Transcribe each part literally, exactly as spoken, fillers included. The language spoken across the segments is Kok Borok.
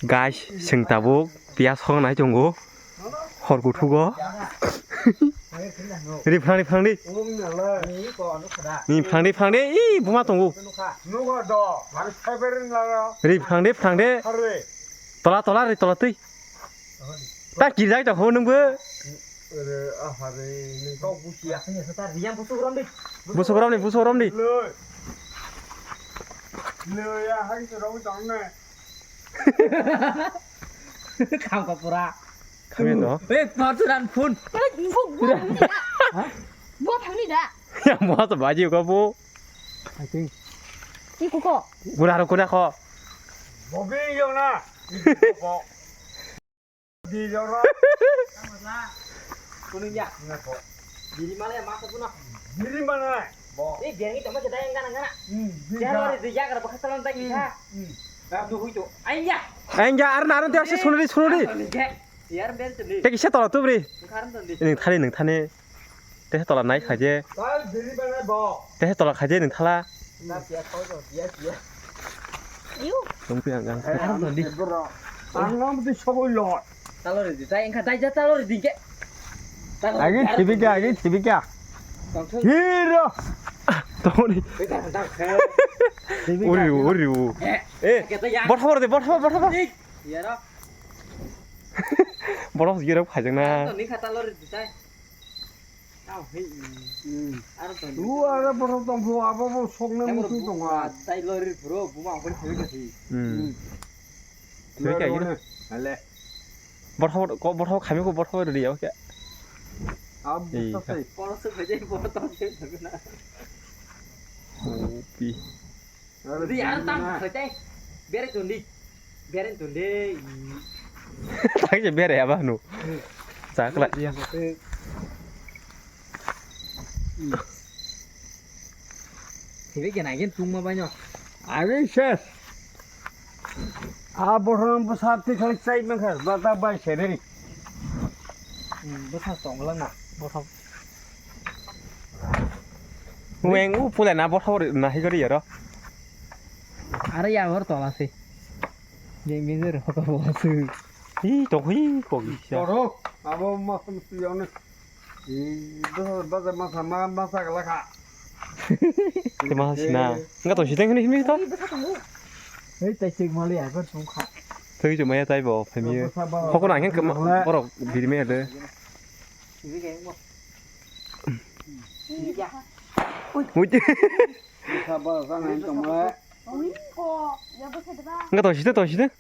Guys, chwng tabuk piyaj soknai tongo. Hor kuthugo. Ri phrang di, phrang di. Ni phrang di, phrang di. Ih, buma tongo. Ri phrang di, phrang di. Tola, tola, ri tola twi. Ta kirijak ta ho nwngbo. Busuk romni, busuk romni. Kham ka pura. Kham ya to. Eh, parchuran phun. Bo thangni da. Ya, bo to baji ko bo. I think. Iko ko. Gura ro kuna ko. Bogi yo na. Di yo ro. Kuning ya. Diri mana ya masa puna. Diri mana? Bo. Eh, biar itu mah kita yang kana kana. Hmm. Dia lori di jaga bakal telan tak kita. Hmm. Dah tuh itu. Aing ya. Aing ya, arna arna tiap si sunri sunri. Biar bel tuh di. Teki saya tolak tuh bri. Sekarang tuh di. Ini tadi, ini tadi. Tesa tola nai khaje. Tei biri banai bo. Tesa tola khaje nwng thala. Na siya koi to, siya, siya. Ayu. Tong pi ang ang. Eh, ang di bro. Ang ang di sobo lo. Talo re di, tai engkha dai ja talo re di ke. Agi thibi kya, agi thibi kya. Hiro. Tong ni. Uri, uri. Eh, bor hor de, bor hor, bor hor. Yara. Bor hor yara khajang na. Tong ni kha talo re di tai. Tau hei. Hmm. Aro to. Lu aro borok tong phu abo bo sok na musu tong a. Tai lori bro, buma hoi thoi ka thi. Hmm. Hmm. Thoi ka yun. Ale. Borok ko borok khami ko borok ri ya ke. Ab sa sai. Polo se bhai borok tong ke na. Opi. Di ar tam khote. Bere tundi. Bere tundi. Tak je bere apa nu? Cakla. Hibi kena gen tungma banyo. Are ses. A bohron bwsa tikhai chai mangkha bata bai sere. Bwsa tongla na. Bwsa. Weng u pula na botha ori na higori yaro. Are ya hor tola se. Jeng jeng jero hoto bo se. Hi to hi ko gi. Toro abo ma sum su yone. Ih, bwsa bwsa masa ma masa gala kha. Te masa sina. Nga to siteng ni mi to. Hei tai sik mali ya ko sum kha. Thwi chu maya tai bo phai mi. Hoko na ngen borok biri me de. Ui. Nga to site to site.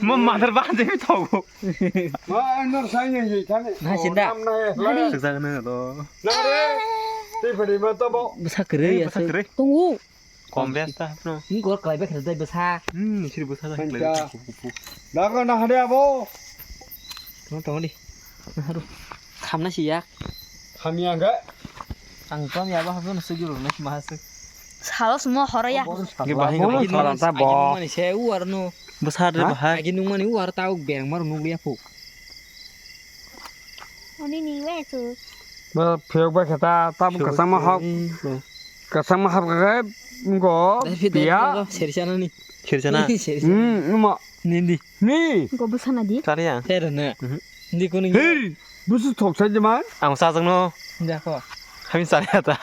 Ma mother ba de to. Ma anor sai ne ye thane. Na sinda. Siksa ne do. Na re. Te phari ma to bo. Bwsa kwrwi ase. Tongo. Kom bes ta hapno. Ni gor klai ba khre dai bwsa. Hmm, siri bwsa da klai. Dago na hade abo. Tong tong di. Haru. Khamna si ya. Khamya ga. Ang tom ya ba hapno sujur na ma hasuk. Salo sumo horo ya. Ge bahing bo sala ta bo. Mani se u arno. Bwsa de bahai. Agi nung mani u ar ta u bereng mar nung ya phu. Oni ni we chu. Ba phiyok ba khata tam kasama hok. Kasama hap ka kai ngo. Dai phi dai pia. Seri sana ni. Seri sana. Hmm, ma. Nindi. Ni. Go bwsa na di. Tari ya. Ter na. Ndi ko ni. Hei, bwsa thok sa jema. Ang sa jang no. Ja ko. Kami sa ya ta.